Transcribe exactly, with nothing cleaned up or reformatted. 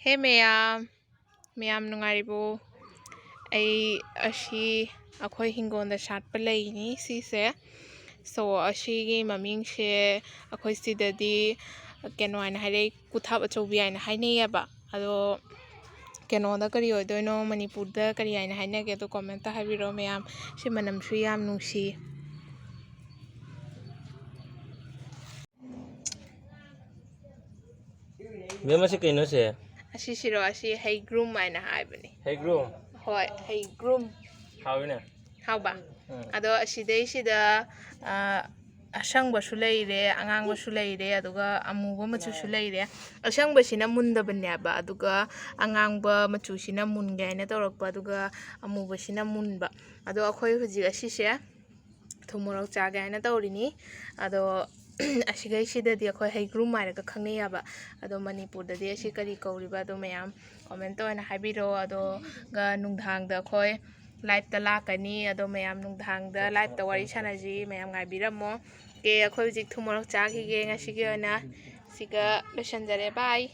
ꯍꯦ ꯃꯌꯥꯝ, ꯃꯌꯥꯝ ꯅꯨꯡꯉꯥꯏꯔꯤꯕꯣ? ꯑꯩ ꯑꯁꯤ ꯑꯩꯈꯣꯏ ꯍꯤꯡꯒꯣꯜꯗ ꯁꯥꯠꯄ ꯂꯩꯅꯤ ꯁꯤꯁꯦ꯫ ꯁꯣ ꯑꯁꯤꯒꯤ ꯃꯃꯤꯡꯁꯦ ꯑꯩꯈꯣꯏ ꯁꯤꯗꯗꯤ ꯀꯩꯅꯣ ꯍꯥꯏꯅ ꯍꯥꯏꯔꯛꯏ, ꯀꯨꯊꯥꯞ ꯑꯆꯧꯕꯤ ꯍꯥꯏꯅ ꯍꯥꯏꯅꯩꯌꯦꯕ꯫ ꯑꯗꯣ ꯀꯩꯅꯣꯗ ꯀꯔꯤ ꯑꯣꯏꯗꯣꯏꯅꯣ, ꯃꯅꯤꯄꯨꯔꯗ ꯀꯔꯤ ꯍꯥꯏꯅ ꯍꯥꯏꯅꯒꯦ, ꯑꯗꯣ ꯀꯣꯃꯦꯟꯇ ꯍꯥꯏꯕꯤꯔꯛꯑꯣ ꯃꯌꯥꯝ꯫ ꯁꯤ ꯃꯅꯝꯁꯨ ꯌꯥꯝ ꯅꯨꯡꯁꯤ꯫ ꯃꯦꯝ, ꯑꯁꯤ ꯀꯩꯅꯣ ꯁꯦ? ꯑꯁꯤꯁꯤꯔꯣ? ꯑꯁꯤ ꯍꯩꯒ꯭ꯔꯨꯝ ꯍꯥꯏꯅ ꯍꯥꯏꯕꯅꯤ꯫ ꯍꯩꯒ꯭ꯔꯨꯝ? ꯍꯣꯏ, ꯍꯩꯒ꯭ꯔꯨꯝ꯫ ꯍꯥꯎꯋꯤꯅꯦ꯫ ꯍꯥꯎꯕ? ꯎꯝ꯫ ꯑꯗꯣ ꯑꯁꯤꯗꯩꯁꯤꯗ, ꯑ, ꯑꯁꯪꯕꯁꯨ ꯂꯩꯔꯦ, ꯑꯉꯥꯡꯕꯁꯨ ꯂꯩꯔꯦ, ꯑꯗꯨꯒ ꯑꯃꯨꯕ ꯃꯆꯨꯁꯨ ꯂꯩꯔꯦ꯫ ꯑꯁꯪꯕꯁꯤꯅ ꯃꯨꯟꯗꯕꯅꯦꯕ, ꯑꯗꯨꯒ ꯑꯉꯥꯡꯕ ꯃꯆꯨꯁꯤꯅ ꯃꯨꯟꯒꯦ ꯍꯥꯏꯅ ꯇꯧꯔꯛꯄ, ꯑꯗꯨꯒ ꯑꯃꯨꯕꯁꯤꯅ ꯃꯨꯟꯕ꯫ ꯑꯗꯣ ꯑꯩꯈꯣꯏ ꯍꯧꯖꯤꯛ ꯑꯁꯤꯁꯦ ꯊꯨꯝ ꯃꯣꯔꯣꯛ ꯆꯥꯒꯦ ꯍꯥꯏꯅ ꯇꯧꯔꯤꯅꯤ꯫ ꯑꯗꯣ ꯑꯁꯤꯈꯩꯁꯤꯗꯗꯤ ꯑꯩꯈꯣꯏ ꯍꯩꯒ꯭ꯔꯨꯝ ꯍꯥꯏꯔꯒ ꯈꯪꯅꯩ ꯍꯥꯏꯕ꯫ ꯑꯗꯣ ꯃꯅꯤꯄꯨꯔꯗꯗꯤ ꯑꯁꯤ ꯀꯔꯤ ꯀꯧꯔꯤꯕ? ꯑꯗꯣ ꯃꯌꯥꯝ ꯀꯣꯃꯦꯟꯇ ꯑꯣꯏꯅ ꯍꯥꯏꯕꯤꯔꯛꯑꯣ꯫ ꯑꯗꯨꯒ ꯅꯨꯡꯗꯥꯡꯗ ꯑꯩꯈꯣꯏ ꯂꯥꯏꯞꯇ ꯂꯥꯛꯀꯅꯤ꯫ ꯑꯗꯣ ꯃꯌꯥꯝ ꯅꯨꯡꯗꯥꯡꯗ ꯂꯥꯏꯞꯇ ꯋꯥꯔꯤ ꯁꯥꯟꯅꯁꯤ꯫ ꯃꯌꯥꯝ ꯉꯥꯏꯕꯤꯔꯝꯃꯣ꯫ ꯑꯣꯀꯦ, ꯑꯩꯈꯣꯏ ꯍꯧꯖꯤꯛ ꯊꯨꯝ ꯃꯣꯔꯣꯛ ꯆꯥꯈꯤꯒꯦ꯫ ꯉꯁꯤꯒꯤ ꯑꯣꯏꯅ ꯁꯤꯒ ꯂꯣꯏꯁꯤꯟꯖꯔꯦ꯫ ꯕꯥꯏ꯫